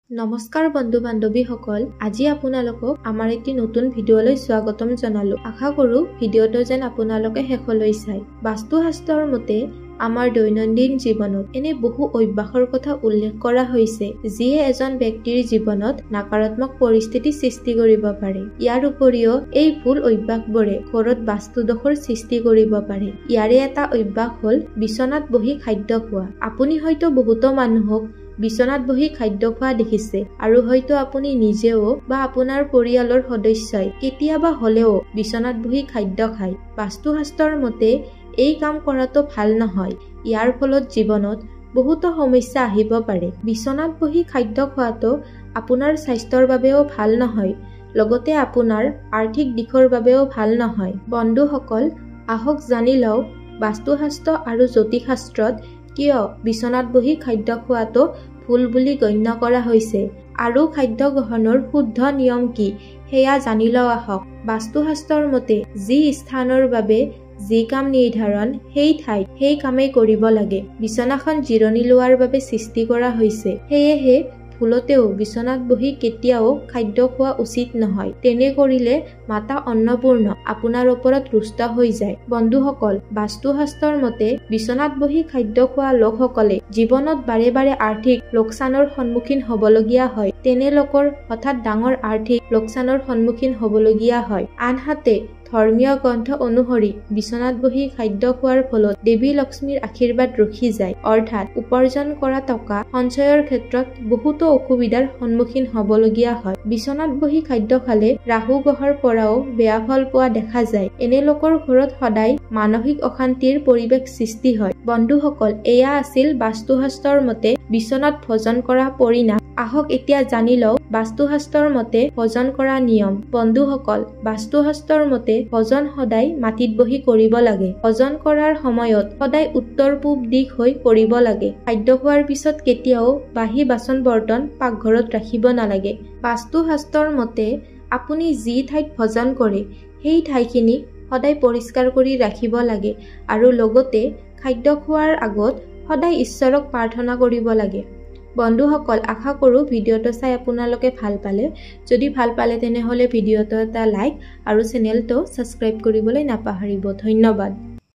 নমস্কাৰ বন্ধু বান্ধৱীসকল, আজি আপোনালোকক আমাৰ এটি নতুন ভিডিঅ'লৈ স্বাগতম জনালো। আশা কৰোঁ ভিডিঅ'টো যেন আপোনালোকে শেষলৈ চায়। বাস্তুশাস্ত্ৰৰ মতে আমাৰ দৈনন্দিন জীৱনত এনে বহু অভ্যাসৰ কথা উল্লেখ কৰা হৈছে যিয়ে এজন ব্যক্তিৰ জীৱনত নাকাৰাত্মক পৰিস্থিতি সৃষ্টি কৰিব পাৰে। ইয়াৰ উপৰিও এই ভুল অভ্যাসবোৰে ঘৰত বাস্তুদোষৰ সৃষ্টি কৰিব পাৰে। ইয়াৰে এটা অভ্যাস হ'ল বিচনাত বহি খাদ্য খোৱা। আপুনি হয়তো বহুতো মানুহক বিচনাত বহি খাদ্য খোৱা দেখিছে আৰু হয়তো আপুনি নিজেও বা আপোনাৰ পৰিয়ালৰ সদস্যই কেতিয়াবা হ'লেও বিচনাত বহি খাদ্য খায়। বাস্তুশাস্ত্ৰৰ মতে এই কাম কৰাটো ভাল নহয়। ইয়াৰ ফলত জীৱনত বহুতো সমস্যা আহিব পাৰে। বিচনাত বহি খাদ্য খোৱাটো আপোনাৰ স্বাস্থ্যৰ বাবেও ভাল নহয়, লগতে আপোনাৰ আৰ্থিক দিশৰ বাবেও ভাল নহয়। বন্ধুসকল, আহক জানি লওঁ বাস্তুশাস্ত্ৰ আৰু জ্যোতিষশাস্ত্ৰত কিয় বিচনাত বহি খাদ্য খোৱাটো ভুল বুলি গণ্য কৰা হৈছে আৰু খাদ্য গ্ৰহণৰ শুদ্ধ নিয়ম কি সেয়া জানি লওঁ আহক। বাস্তুশাস্ত্ৰৰ মতে যি স্থানৰ বাবে যি কাম নিৰ্ধাৰণ, সেই ঠাইত সেই কামেই কৰিব লাগে। বিচনাখন জিৰণি লোৱাৰ বাবে সৃষ্টি কৰা হৈছে, সেয়েহে ভুলতেও বিচনাত বহি কেতিয়াও খাদ্য খোৱা উচিত নহয়। তেনে কৰিলে মাতা অন্নপূৰ্ণ আপোনাৰ ওপৰত ৰুষ্ট হৈ যায়। বন্ধুসকল, বাস্তুশাস্ত্ৰৰ মতে বিচনাত বহি খাদ্য খোৱা লোকসকলে জীৱনত বাৰে বাৰে আৰ্থিক লোকচানৰ সন্মুখীন হ'বলগীয়া হয়। তেনে লোকৰ হঠাৎ ডাঙৰ আৰ্থিক লোকচানৰ সন্মুখীন হ'বলগীয়া হয়। আনহাতে ধৰ্মীয় গ্ৰন্থ অনুসৰি বিচনাত বহি খাদ্য খোৱাৰ ফলত দেৱী লক্ষ্মীৰ আশীৰ্বাদ ৰখি যায়, অৰ্থাৎ উপাৰ্জন কৰা টকা সঞ্চয়ৰ ক্ষেত্ৰত বহুতো অসুবিধাৰ সন্মুখীন হ'বলগীয়া হয়। বিচনাত বহি খাদ্য খালে ৰাহু গ্ৰহৰ পৰাও বেয়া ফল পোৱা দেখা যায়। এনে লোকৰ ঘৰত সদায় মানসিক অশান্তিৰ পৰিৱেশ সৃষ্টি হয়। বন্ধুসকল, এয়া আছিল বাস্তুশাস্ত্ৰৰ মতে বিচনাত ভোজন কৰা পৰিণাম। আহক এতিয়া জানি লওঁ বাস্তুশাস্ত্ৰৰ মতে ভোজন কৰা নিয়ম। বন্ধুসকল, বাস্তুশাস্ত্ৰৰ মতে ভোজন সদায় মাটিত বহি কৰিব লাগে। ভোজন কৰাৰ সময়ত সদায় উত্তৰ পূব দিশ হৈ কৰিব লাগে। খাদ্য খোৱাৰ পিছত কেতিয়াও বাহী বাচন বৰ্তন পাকঘৰত ৰাখিব নালাগে। বাস্তুশাস্ত্ৰৰ মতে আপুনি যি ঠাইত ভোজন কৰে সেই ঠাইখিনি সদায় পৰিষ্কাৰ কৰি ৰাখিব লাগে আৰু লগতে খাদ্য খোৱাৰ আগত সদায় ঈশ্বৰক প্ৰাৰ্থনা কৰিব লাগে। বন্ধুসকল, আশা কৰোঁ ভিডিঅ'টো চাই আপোনালোকে ভাল পালে। যদি ভাল পালে তেনেহ'লে ভিডিঅ'টো এটা লাইক আৰু চেনেলটো ছাবস্ক্ৰাইব কৰিবলৈ নাপাহৰিব। ধন্যবাদ।